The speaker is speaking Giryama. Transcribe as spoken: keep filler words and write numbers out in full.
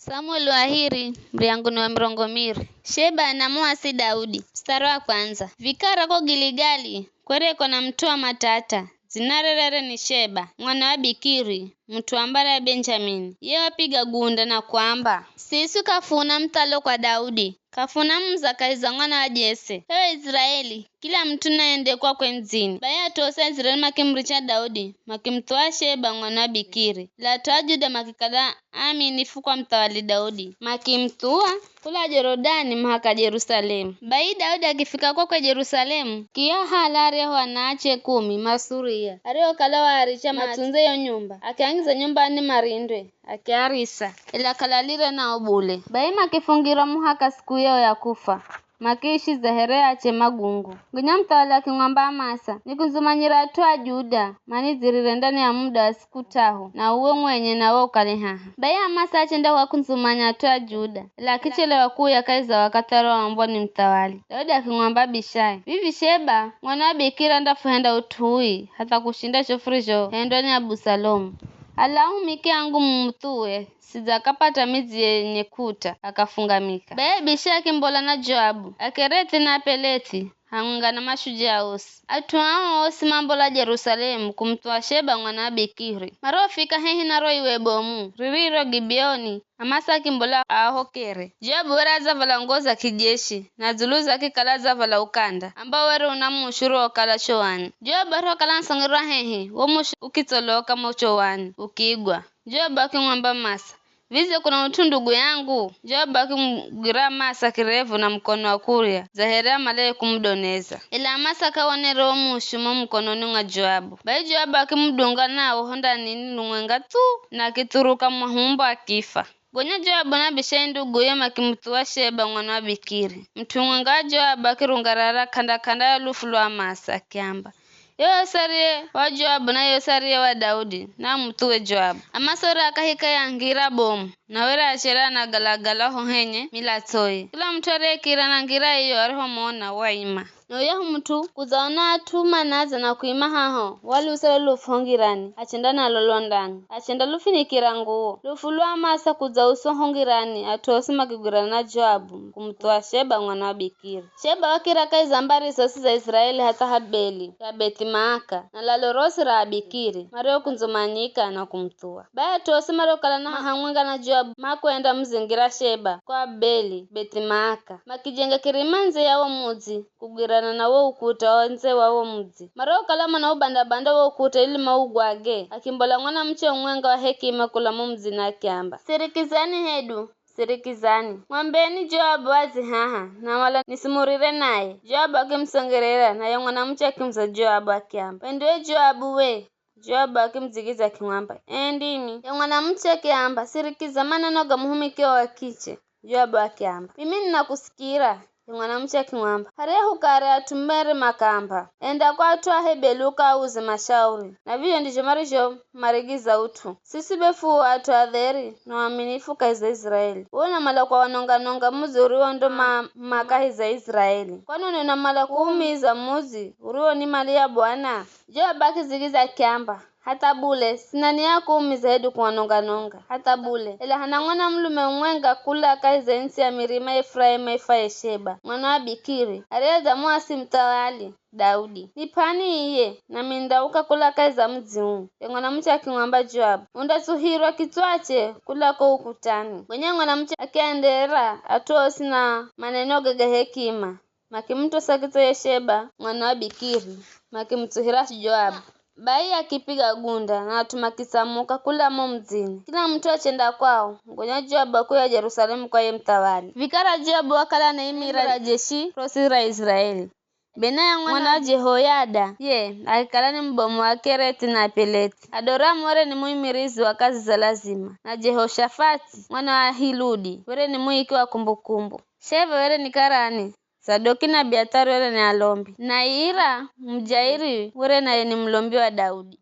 Samueli wa hiri, muryango ni wa mirongo miri. Sheba anamuasi Daudi. Mstari wa kwanza. Vikara ko Giligali, kwereko na mut'u wa matata, dzina rerere ni Sheba, mwana wa Bikiri, mut'u wa mbari ya Benjamini. Ye wapiga gunda na kuamba, "Siswi k'afuna muthalo kwa Daudi, k'afuna muza kahi za mwana wa Jese. Ewe Israeli, kila mut'u naende kwakwe mudzini." Bai at'u osi a Israeli makimuricha Daudi, makimuthuwa Sheba mwana wa Bikiri. Ela at'u a Juda makikala aaminifu kwa muthawali Daudi, makimuthuwa kula Jorodani muhaka Jerusalemu. Bai Daudi akifika kwakwe Jerusalemu, akiahala aryahu anaache kumi Masuria, ariokala waaricha matsundze yo nyumba, akiangiza nyumbani marindwe, akiarisa, ela k'alalire nao bule. Bai makifungirwa muhaka siku yao ya kufa, makiishi dza here ache magungu. Gonya muthawali akimwamba Amasa, "Nikundzumanyira at'u a Juda manidzirire ndani ya muda wa siku t'ahu, na uwe mwenye nawe ukale haha." Bai Amasa achenda kuwakundzumanya at'u a Juda, ela akichelewa kuuya kahi za wakathi aroambwa ni muthawali. Daudi akimwamba Abishai, "Vivi Sheba mwana wa Bikira andafuhenda ut'u ui hatha kushinda zho furizhohendwa ni Abusalomu. Ala ahumiki angu mumuthuwe, sidza akapata midzi yenye kuta, akafungamika." Bai Abishai akimbola na Joabu, Akerethi na Apelethi, hamwenga na mashujaa osi. At'u ao osi mambola Jerusalemu kumuthuwa Sheba mwana wa Bikiri. Marofika hehi na ro iwe bomu ririro Gibeoni, Amasa akimbola aahokere. Joabu were adzavala nguwo za kijeshi, na dzuluze akikala adzavala ukanda, ambao were una mushu uriwokala chowani. Joabu arihokala anasongerwa hehi, wo mushu ukitsoloka mo chowani, ukigwa. Joabu akimwamba Amasa, "Vidze kuna ut'u ndugu yangu?" Joabu akimugwira Amasa kirevu na mukono wa kurya, dza here amalaye kumudoneza. Ela Amasa k'awonere wo mushu mo mukononi mwa Joabu. Bai Joabu akimudunga nawo ho ndanini lumwenga thu, na akithuruka mahumbo akifa. Gonya Joabu na Abishai nduguye makimuthuwa Sheba mwana wa Bikiri. Mut'u mumwenga wa Joabu akirungarara k'anda-k'anda ya lufu lwa Amasa, akiamba, "Yeyosi ariye wa Joabu na yeyosi ariye wa Daudi, naamuthuwe Joabu." Amasa were akahika ya ngira bomu, na were achere anagalagala ho henye milatsoye. Kila mut'u ariyekira na ngira iyo arihomona, waima. Na yuyahu mut'u kudzaona at'u manadza na kuima haho, waliusa lo lufu ho ngirani, achenda nalo londani, achendalufinikira nguwo. Lufu lwa Amasa kudzauswa ho ngirani, at'u osi makigwirana na Joabu kumuthuwa Sheba mwana wa Bikiri. Sheba wakira kahi za mbari zosi za Israeli hatha Habeli ya Bethi-Maaka, na lalo rosi ra Abikiri, mariokundzumanyika na kumuthuwa. Bai at'u osi mariokala na hamwenga na Joabu makwenda muzingira Sheba ko Abeli Bethi-Maaka, makijenga kirima ndze ya wo mudzi, kugwirana na wo ukuta wa ndze wa wo mudzi. Mariokala manaubanda-banda wo ukuta ili maugwage, akimbola mwanamuche mumwenga wa hekima kula mo mudzini akiamba, "Sirikizani hedu, sirikizani. Mwambeni Joabu adze haha, namala nisimurire naye." Joabu akimusongerera, naye mwanamuche akimuza Joabu akiamba, "Endiwe Joabu we?" Joabu akimudzigidzya akimwamba, "Ee ndimi." Ye mwanamuche akiamba, "Sirikiza maneno ga muhumikio wa kiche." Joabu akiamba, "Mimi ninakusikira." Ye mwanamuche akimwamba, "Haryahu kare at'u mere makaamba, 'Enda kwa at'u a Hebeli ukauze mashauri,' na vizho ndizho marizhomarigiza ut'u. Siswi be fu at'u adheri na uaminifu kahi za Israeli. Wewe unamala kuwanonga-nonga mudzi uriwo ndo ma, ma kahi za Israeli. Kwani unamala kuumiza mudzi uriwo ni mali ya Bwana?" Joabu akidzigidzya akiamba, "Hatha bule, sina nia ya kuumiza hedu kuwanonga-nonga, hatha bule. Ela hana mwanamulume mumwenga kula kahi za ntsi ya mirima ya Efuraimu aifwaye Sheba, mwana wa Bikiri, ariye adzamuasi muthawali Daudi. Nip'ani iye, nami nindauka kula kahi za mudzi uu." Ye mwanamuche akimwamba Joabu, "Undatsuhirwa kitswache kula ko ukutani." Gonya ye mwanamuche akiaenderera at'u osi na maneno gaga hekima. Makimutosa kitso ye Sheba, mwana wa Bikiri, makimutsuhira Joabu. Bai akipiga gunda, na at'u makitsamuka kula mo mudzini, kila mut'u achenda kwao. Gonya Joabu wakuya Jerusalemu kwa ye muthawali. Vikara Joabu wakala anaimira jeshi rosi ra Israeli. Benaya mwana wa Jehoyada, ye akikala ni mubomu wa Kerethi na Pelethi. Adoramu were ni muimirizi wa kazi za lazima, na Jehoshafati mwana wa Ahiludi were ni muiki wa kumbukumbu. Sheva were ni karani, Sadoki na Abiathari were ni alombi, na Ira Mujairi were naye ni mulombi wa Daudi.